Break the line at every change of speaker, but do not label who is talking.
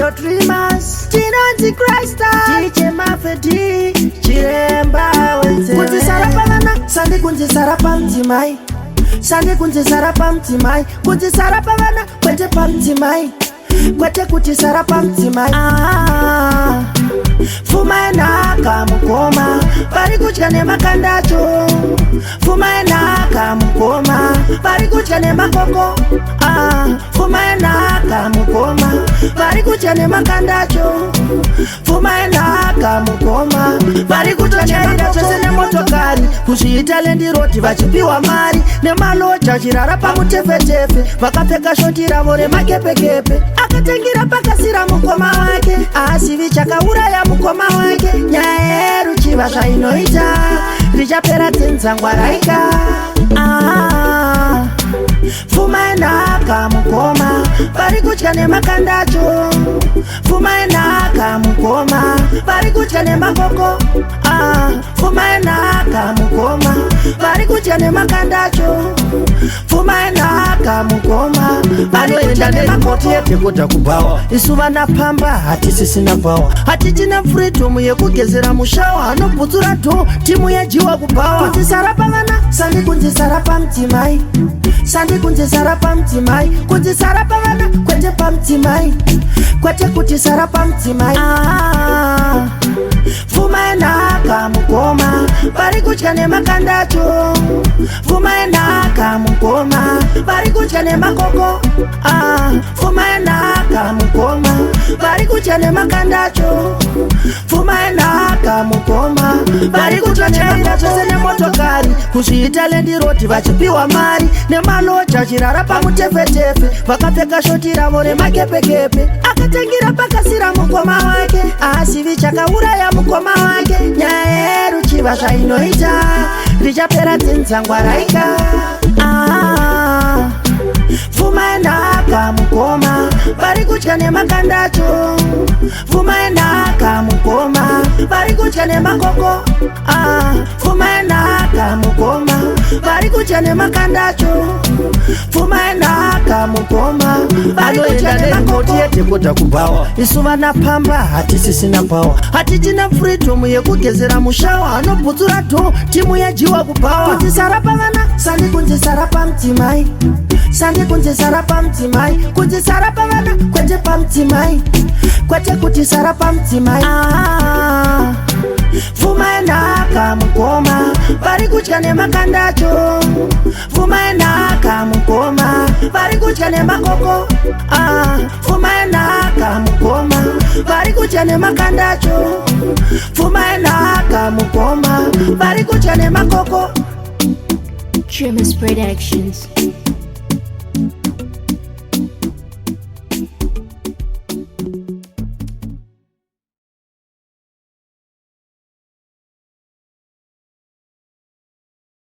Ghetto Dreamers, Tinanzi Christa, DJ Mafedi, Chiremba Wenzere. Kuti sara pavana, sandi kunzi sara pamudzimai, sandi kunzi sara pamudzimai, kunzi sara pavana, kwete pamudzimai, kwete kuti sara pamudzimai. Ah, pfuma yenhaka mukoma, vari kudya nemakandacho. Pfuma yenhaka mukoma, vari kudya nemakoko. Ah, pfuma yenhaka mukoma, vari kudya nemakandacho. Pfuma yenhaka mukoma, vari kudya nemakoko nemotokari, kuzviita landlord vachipiwa mari nemaloja, achirara pamutefetefe, vakapfeka short ravo remakepekepe. Akatangira pakasira mukoma wake, asivi chakauraya mukoma wake. Nyaya yeruchiva zvainoita, richapera dzinzangwaraika. Ah, pfuma yenhaka mukoma, vari kudya nemakandacho. Pfuma yenhaka mukoma, vari kudya nemakoko. Ah, pfuma yenhaka mukoma, vari kudya nemakandacho. Pfuma yenhaka mukoma, vari kudya nemakoko. Yekuda kubhawa, isu vana pamba hatisisina power, hatichina freedom yekugezera mushower. Anobhutsura door, timu yajiwa kubhawa. Kunzi sara pavana, sandi kunzi sara pamudzimai, sandi kunzi sara pamudzimai, kunzi sara pavana, kwete pamudzimai, kwete kuti sara pamudzimai. Ah, pfuma yenhaka mukoma, vari kudya nemakandacho. Pfuma yenhaka mukoma, vari kudya nemakoko. Ah, pfuma yenhaka mukoma, vari kudya nemakandacho. Pfuma yenhaka mukoma, vari kudya zvese nemotokari, kuzviita landlord vachipiwa mari nemaloja, achirara pamutefetefe, vakapfeka short ravo remakepekepe. Akatangira pakasira mukoma wake, asivi chakauraya mukoma wake. Nyaya yeruchiva zvainoita, richapera dzinzangwaraika. Ah, pfuma yenhaka mukoma, vari kudya nemakandacho. Pfuma yenhaka mukoma, vari kudya nemakoko. Ah, pfuma yenhaka mukoma, vari kudya nemakandacho. Pfuma yenhaka mukoma, vari kudya nemakoko. Yekuda kubhawa, isu vana pamba hatisisina power, hatichina freedom yekugezera mushower. Anobhutsura door, timu yajiwa kubhawa. Kunzi sara pavana, sandi kunzi sara pamudzimai, sandi kunzi sara pamudzimai, kunzi sara pavana, kwete pamudzimai, kwete kuti sara pamudzimai. Ah, pfuma yenhaka mukoma, vari kudya nemakandacho. Pfuma yenhaka mukoma, vari kudya nemakoko. Ah, pfuma yenhaka mukoma, vari kudya nemakandacho. Pfuma yenhaka mukoma, vari kudya nemakoko.
Dreamers Productions.